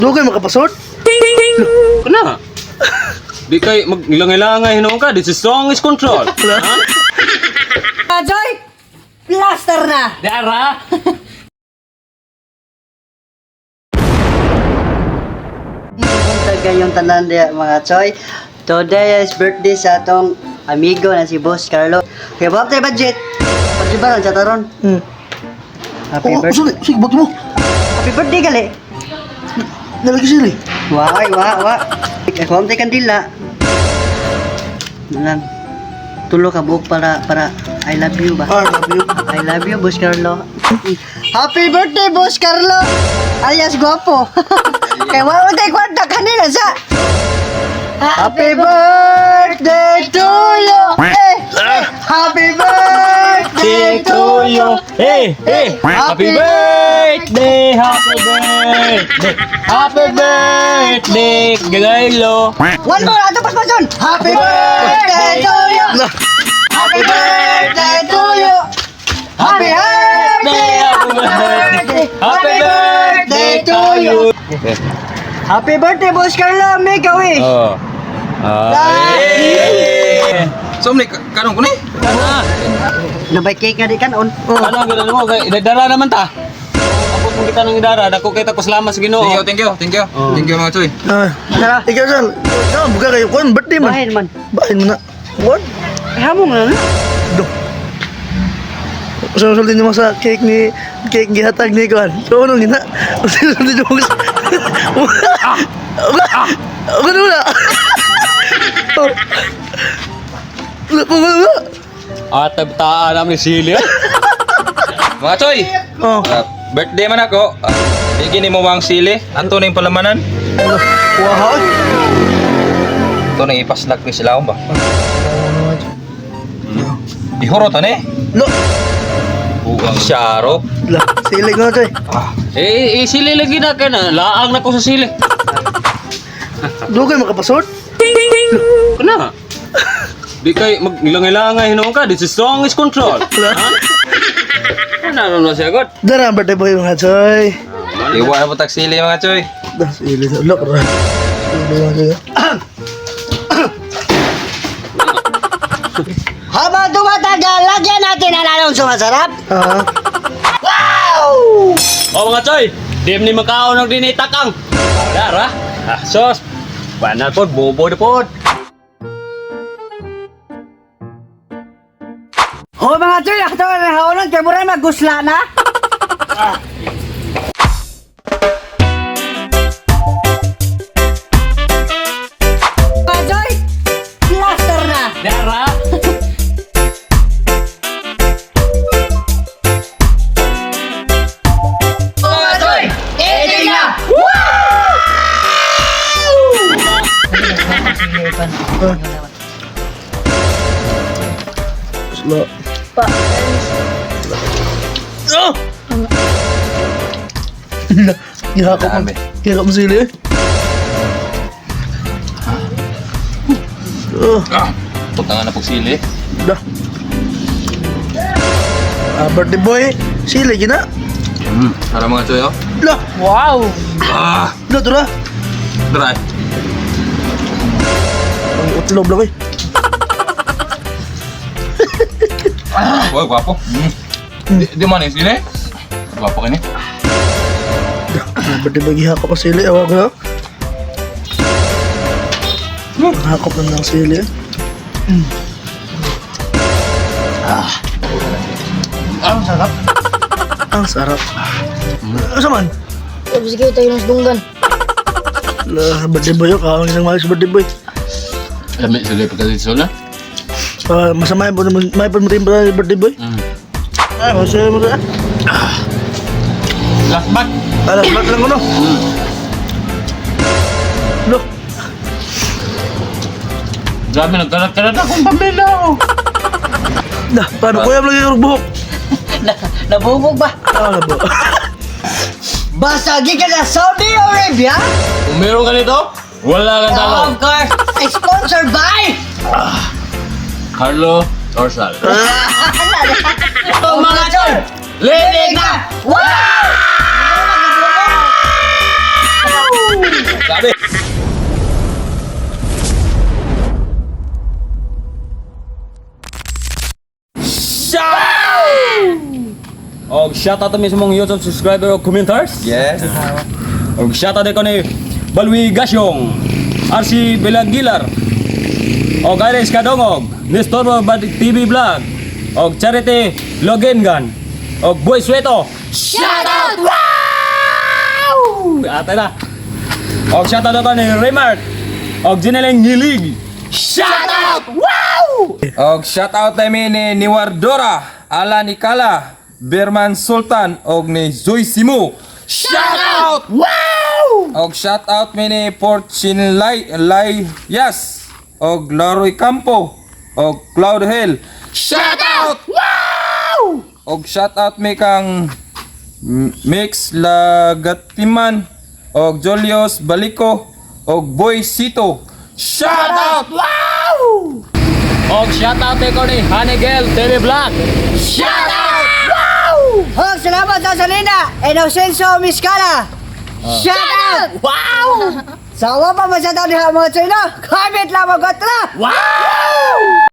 Dugay makapasod? Kana. Di kay maglangay-langay hinuon ka. This is song is control. Ha? Joy! Plaster na! Dara. Buntag kayong tanan diya mga choy. Today is birthday sa atong amigo na si Boss Carlo. Kaya ba tayo budget? Budget ba ron sa taron? Happy Oh, birthday. sorry, sige, ba't mo? Happy birthday gali. Nalagi sila eh. Wa ay wa wa. Ako ang kandila. Ano lang. Tulo ka buok para para I love you ba? Ah, love you. I love you, Boss Carlo. Happy birthday, Boss Carlo! Alias guwapo. Kaya wala tayo kwarta kanila sa... Happy birthday to you! Eh, eh, happy birthday to you! Hey, hey. Happy birthday, happy birthday. Happy birthday, Gagailo. One more, ato pas pason! Happy birthday to you! Happy birthday to you! Happy birthday! Happy birthday. Happy birthday to you. Happy birthday, Boss Carlo! Make a wish! Oh. Ay. So, mali, kanong ko ni? Kana. Nabay cake nga di kanon. Ano ang ganun mo? Kay idara naman ta. Abot mo kita ng idara, dako kay ta salamat sa Ginoo. Thank you, thank you, thank you. Oh. Thank you mga choy. Ah, Tara. ikaw sal. Ikaw, buka kayo. Kuan, birthday man. Bahin man. Bahin mo na. Kuan? Eh, hamong na na. Do. Usul-usul din mo sa cake ni cake gihatag ni kuan. So ano gina? Usul-usul din mo sa. Ah! Ano na? Oh. Wala, wala. At taan namin sili. Mga choy, Oh. birthday man ako. Bigyan ni mo ang sili. Ato na yung palamanan. Wow. Ito na ipaslak ni sila ba? Ihuro ta ni. Lo. Buang syaro. La, sili ko na choy. Eh, eh, sili lagi na kay na. Laang na ko sa sili. Dugay makapasod? Kana. Di kay maglangay-langay hinuon ka. This is song is control. Ha? Ano na siya god? Dara ang birthday boy mga choy. Iwa na po tag sili mga choy. Dah sili sa lo. Sili mga choy. Habang tumatagal, lagyan natin ang lalong sumasarap. Ah. Oh mga choy, di ni makaon og dinhi takang. Dara. Ah, sos. Banal pod, bobo na pod. Ho mga choy, ato ang haonon kay mura magusla na. Mga choy, plaster na. Dara. Mga choy, eating na. Lo. Pa. Oh! Gihakop mo. Dami. Gihakop mo sili eh. Oh, Ah, punta nga na po sili. dah. Ah, birthday boy, sili gina. Para mga choy oh. Lah, Wow. Ah, lah tura. dry. Ang utlob lang eh. Wow, gwapo. Di man yung sili. Gwapo kini. Dah, ah, birthday boy gihakop ang sili, awag na. Hakop na ng sili. Eh. Ang sarap. Ang sarap. Asa man? Sige, tayo ng dunggan. Lah, birthday boy, oh, kaon isang maayos birthday boy. Lami sili pagkalisol na. Ah, masama yung po may po mo rin birthday boy. Ay, masaya mo na. Last bat. Alas, ba't lang ko no? Lo, Grabe nagkalat-kalat akong pamilya. Oh. dah, paano kuya lagi yung buhok? Na, nabubog ba? Ah, labo. Basta gikan sa Saudi Arabia. Kung meron ka nito, wala kang talo. Of course, sponsored by Carlo Dorsal. Oh, mga chol. Lilig na! Wow! Grabe. Og shout out mi sa mong YouTube subscriber og commenters. Yes. Og shout out ko ni Balwi Gasyong, RC Belagilar, og Iris Kadongog, Nestor Bad TV Vlog, og Charity Logengan, og Boy Sueto. Shout out! Wow! Ate na. Og shout out ko ni Raymart, og Jineleng Ngilig. Shout out! Wow! Og shout out tayo ni Niwardora, Alan Ikala, Berman Sultan og ni Zoy Simu. Shout out! Wow! Og shout out mi ni Fortune Lai Lai Yes og Laroy Campo og Cloud Hill. Shout out! Wow! Og shout out mi kang Mix Lagatiman og Julius Baliko og Boy Sito. Shout out! Og shout out ko ni Hanigel TV Vlog. Shout out! Og salamat sa Salina Inocencio Miscala. Shout out! Wow! Sa wa pa man sa diha mga chino, comment lamang ko. Tara! Wow!